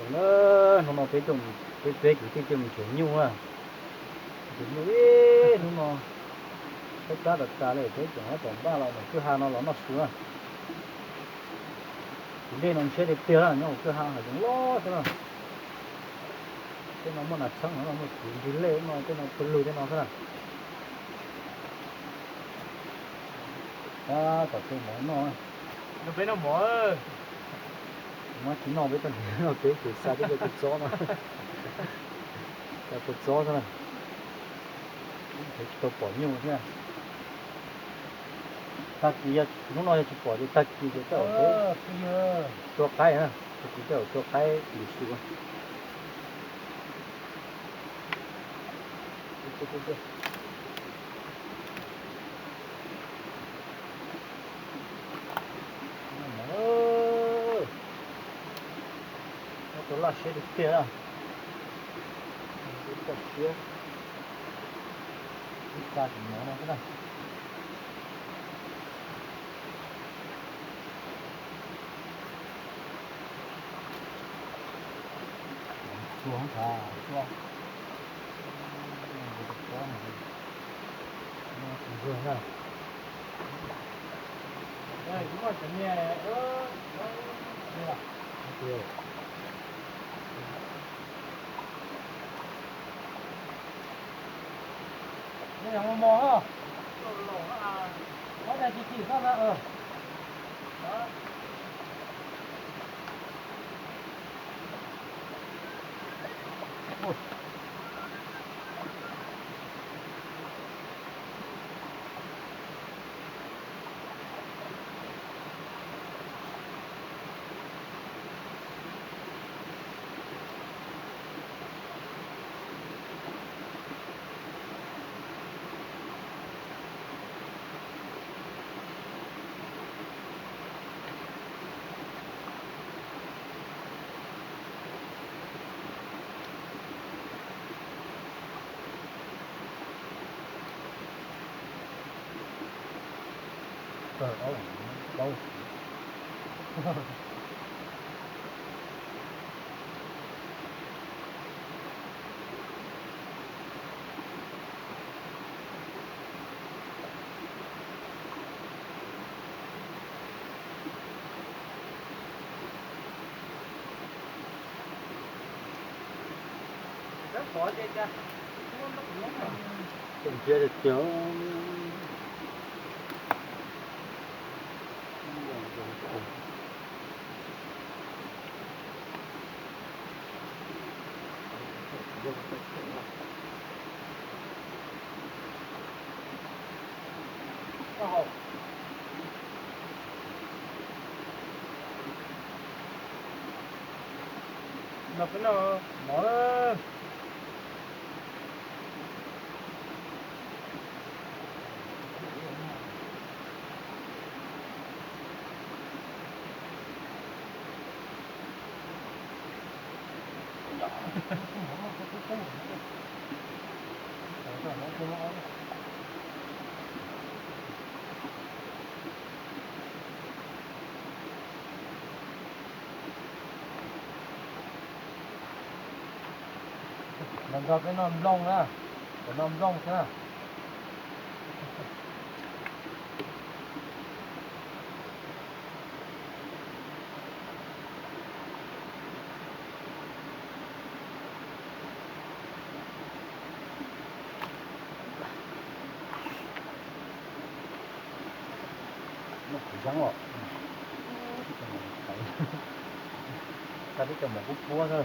Hnub no peb, peb kwv tij coj mus nrhiav nyuj na. Nrhiav nyuj ib hnub no, peb kab tas tas li, peb tseem muab tom npaj los ntawm kwj ha no los noj su na. Tus dej no ntshiab tiag tiag na, nyob hauv kwj ha hav zoov loj xwb na. Tej no muaj nas txheeb no, muaj txiv nrig lej no, tej no pw lwg tej no xwb na. Tab tom tua mov noj. Peb noj mov. Muab tsis noj peb txoj niag no, peb ces xa tib co kua txob no, xa kua txob xwb na. Tsis tau pom nyuj thiab. Tag kis, hnub no yog tsis pom ces tag kis ces tej zaum tua qaib na, tag kis tej zaum tua qaib lwm su. Muab tua laj siab tiag tiag na. Ib txoj siab, ib txoj tus mov no xwb na. Txua, txua. Ntsia tiag tiag. Noj peb noj mov. Los nrog peb noj nplooj na, kom noj nplooj xwb na. Noj qhwv yeeb os. Tib co mov qhuav qhuav xwb.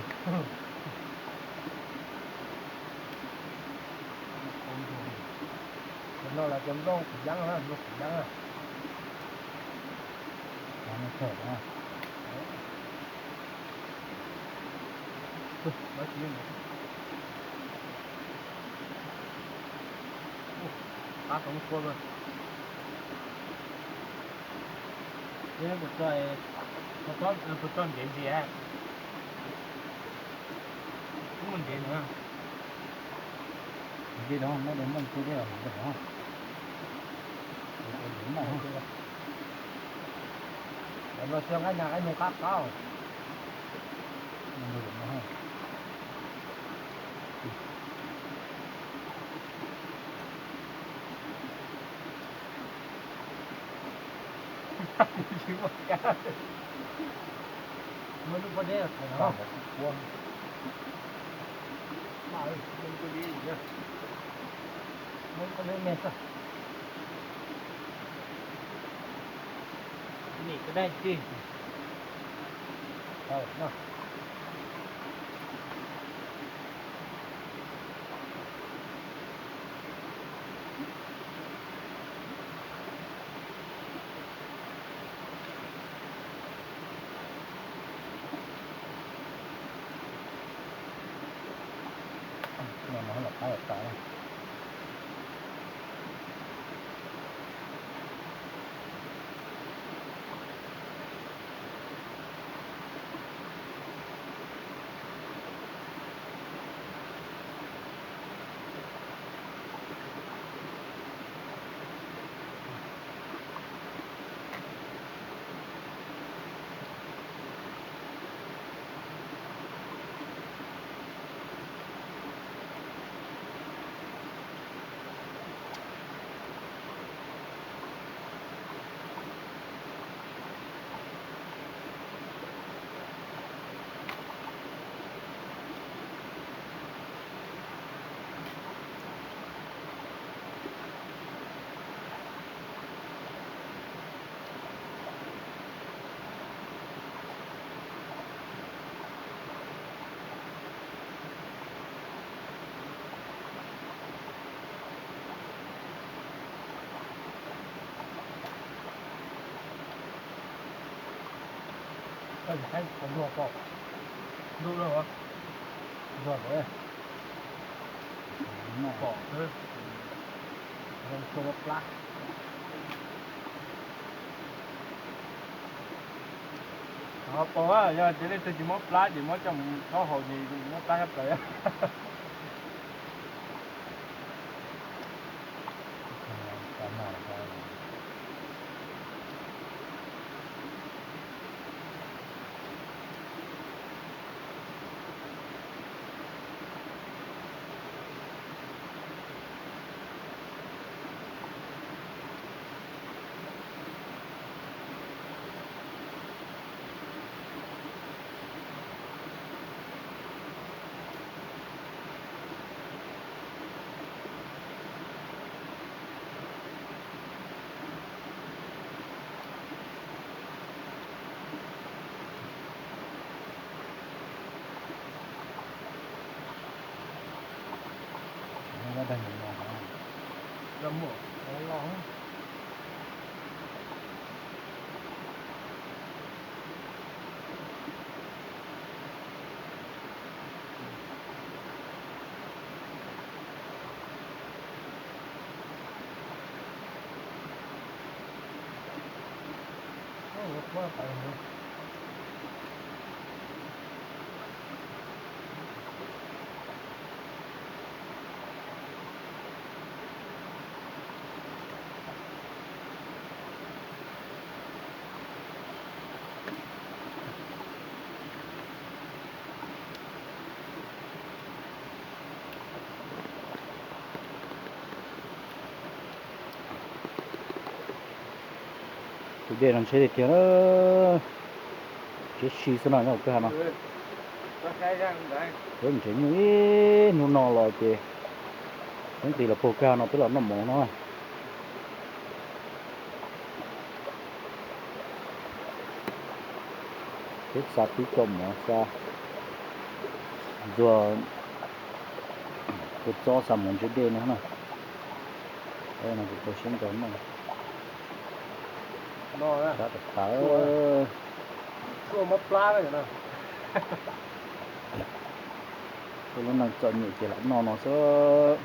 Cov no los cov nplooj qhwv yeeb na, nplooj qhwv yeeb na. Qab tau qhuav. Puas tso, puas tso ntsev ntxiv? Muaj ntsev ntxiv no, muaj ntsev no. Los xyov qaib nyag qaib noog qab qab. Pom, yog tias leej twg tsis muab plab ces muab coj mus rhaub haus ces muab plab nyob plaws. Tus dej no ntsheb tiag tiag, ntsheb si xwb no nyob hauv kwj ha no. Peb ntsev nyuj ib hnub no los ces peb nqis los puag kwj ha no peb los noj mov no. Peb xa tib co mov xa ntxuag kua txob xa mov ntse dej no na. No kuv tau siab nkaus no. Sab tas tas. Peb lub neej txom nyem ces lam noj no xwb.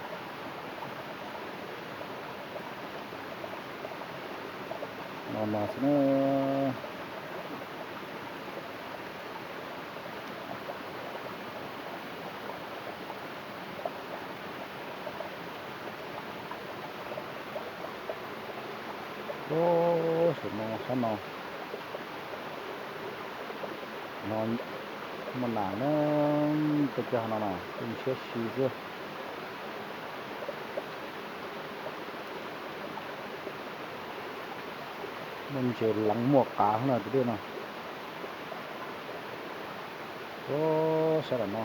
Noj no xwb na. Ub, saum no sab no, no Muaj nas na, tej cag no no, tej siab si xwb. Muaj ntses leev muaj qav no tus dej no. Sab tam no,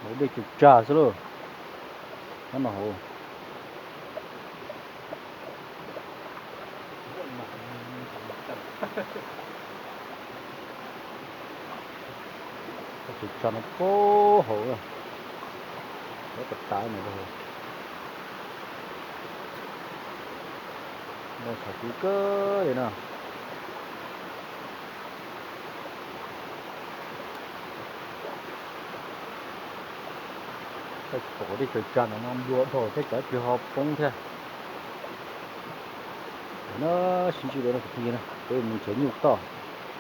hauv dej tsag tsag xwb lauj. Nyob no hauv. Tsag tsag no puag hauv, tas tas no. Muaj tshav kub kawg li no. Pom dej tsag tsag no no nplua dhau thiab, tsam ib pliag ho poob thiab. No sib ntsib dua no kwv tij, peb mus nrhiav nyuj toj.